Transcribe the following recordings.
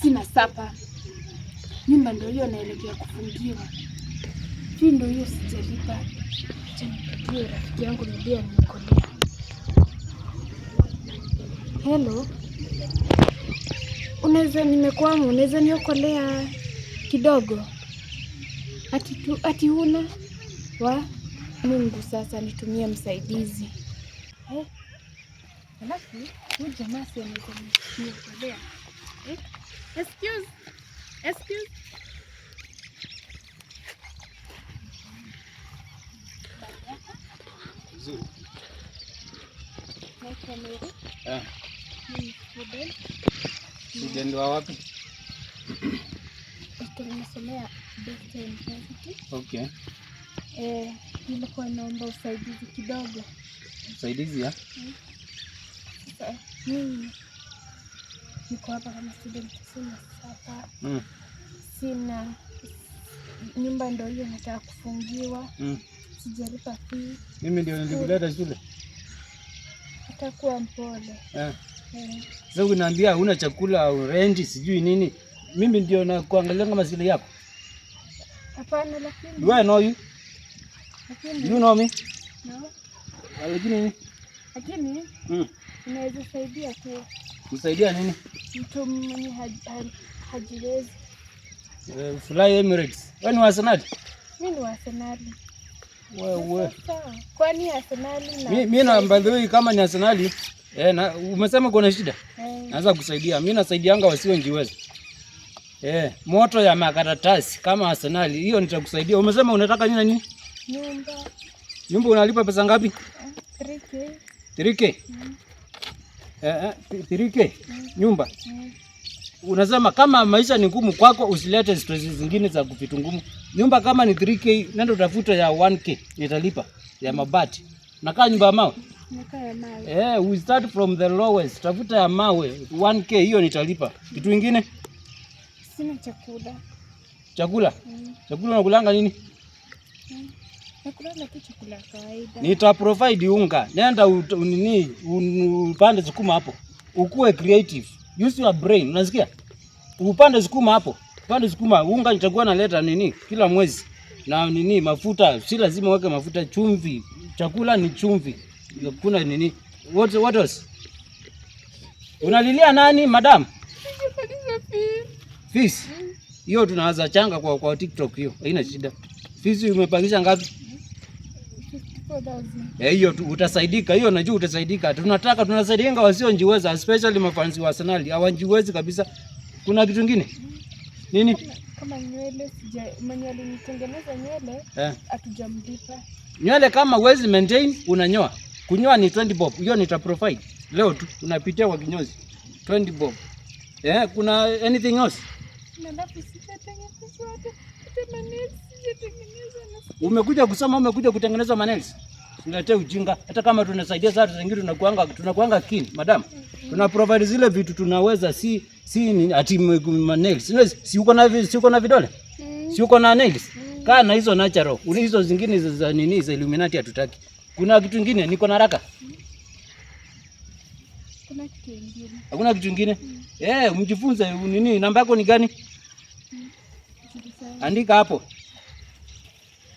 Sina supper. Nyumba ndio hiyo naelekea kufungiwa. Fee ndio hiyo sijalipa. Acha nipigie rafiki yangu niambie aniokolea. Hello. Unaweza, nimekwama, unaweza niokolea kidogo? Ati tu, ati huna wa Mungu, sasa nitumie msaidizi. Eh? Alafu huyu jamaa si anaweza niokolea. Eh? Excuse. Excuse. Vizuri. Naitwa Mary. Eh, Mimi ni student. student wa wapi? Nimesomea Best University. Okay. Eh, nilikuwa naomba usaidizi kidogo. Usaidizi ya? Sasa mimi niko hapa kama student, sina supper, sina nyumba, ndio hiyo nataka kufungiwa, sijalipa fee. Mimi ndio nilikuleta shule. Nitakuwa mpole. Eh. Eh, Sasa unaambia huna chakula au rent sijui nini. Mimi ndio nakuangalia kama sile yako. Hapana, lakini Do I know you? Lakini Do you know me? No, Lakini nini? Lakini unaweza saidia tu Kusaidia nini? Mtu mwenye hajiwezi. Fly Emirates. Wewe ni wa Arsenal? Mimi ni wa Arsenali. Wewe. Sasa kwani Arsenali na Mimi na by the way kama ni Arsenal, na umesema kuna shida? Eh. Naweza kusaidia. Mimi nasaidianga wasiojiweza. Moto ya makaratasi kama Arsenal, hiyo nitakusaidia. Umesema unataka nini na nini? Nyumba. Nyumba unalipa pesa ngapi? 3K. 3K. Mm. 3K. Nyumba. Mm. Unasema kama maisha ni ngumu kwako usilete stress zingine za vitu ngumu. Nyumba kama ni 3K, nenda utafuta ya 1K nitalipa ya mabati. Nakaa nyumba ya mawe. Nakaa ya mawe. We start from the lowest. Tafuta ya mawe 1K, hiyo nitalipa. Kitu kingine? Sina chakula. Chakula. Mm. Chakula unakulanga nini? Nakulanga tu chakula ya kawaida. Nita provide unga. Nenda nini upande sukuma hapo. Ukue creative. Use your brain. Unasikia? Upande sukuma hapo. Upande sukuma, unga nitakuwa naleta nini kila mwezi. Na nini mafuta, si lazima uweke mafuta, chumvi. Chakula ni chumvi. Kuna nini? What else? Unalilia nani madam? Fees. Hiyo tunaanza changa kwa TikTok hiyo. Haina shida. Fees umepangisha ngapi? 54,000. Hiyo tu utasaidika, hiyo najua utasaidika. Tunataka tunasaidianga wasiojiweza, especially mafans wa Arsenal, hawajiwezi kabisa. Kuna kitu kingine? Nini? Kama nywele sija, mwenye alinitengeneza nywele hatujamlipa. Nywele kama huwezi maintain unanyoa. Kunyoa ni 20 bob. Hiyo nita provide. Leo tu unapitia kwa kinyozi. 20 bob. Kuna anything else? Na alafu sijatengenezwa hata manails sijatengenezwa na Umekuja kusoma, umekuja kutengeneza manails. Usiletee ujinga. Hata kama tunasaidia saa zingine tunakuanga keen, madam. Tuna provide zile vitu tunaweza, si ni ati nails. Si uko na vidole? Mm. Si uko na nails? Kaa na hizo natural. Uni hizo zingine za nini za Illuminati hatutaki. Kuna kitu kingine niko na haraka. Kuna kitu kingine. Hakuna kitu kingine? Mjifunze nini, namba yako ni gani? Andika hapo.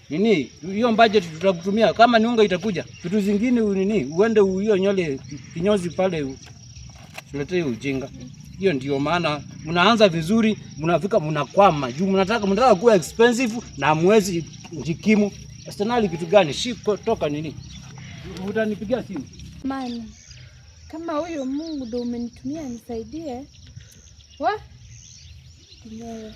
Nini? Hiyo budget tutakutumia kama ni unga itakuja. Vitu zingine nini? Uende hiyo nywele kinyozi pale tuletee ujinga. Hiyo ndio maana mnaanza vizuri, mnafika mnakwama. Juu mnataka kuwa expensive na mwezi jikimu. Arsenal kitu gani? Shiko toka nini? Utanipigia simu. Mani, kama huyo Mungu ndo umenitumia nisaidie. Wa? Tumewe.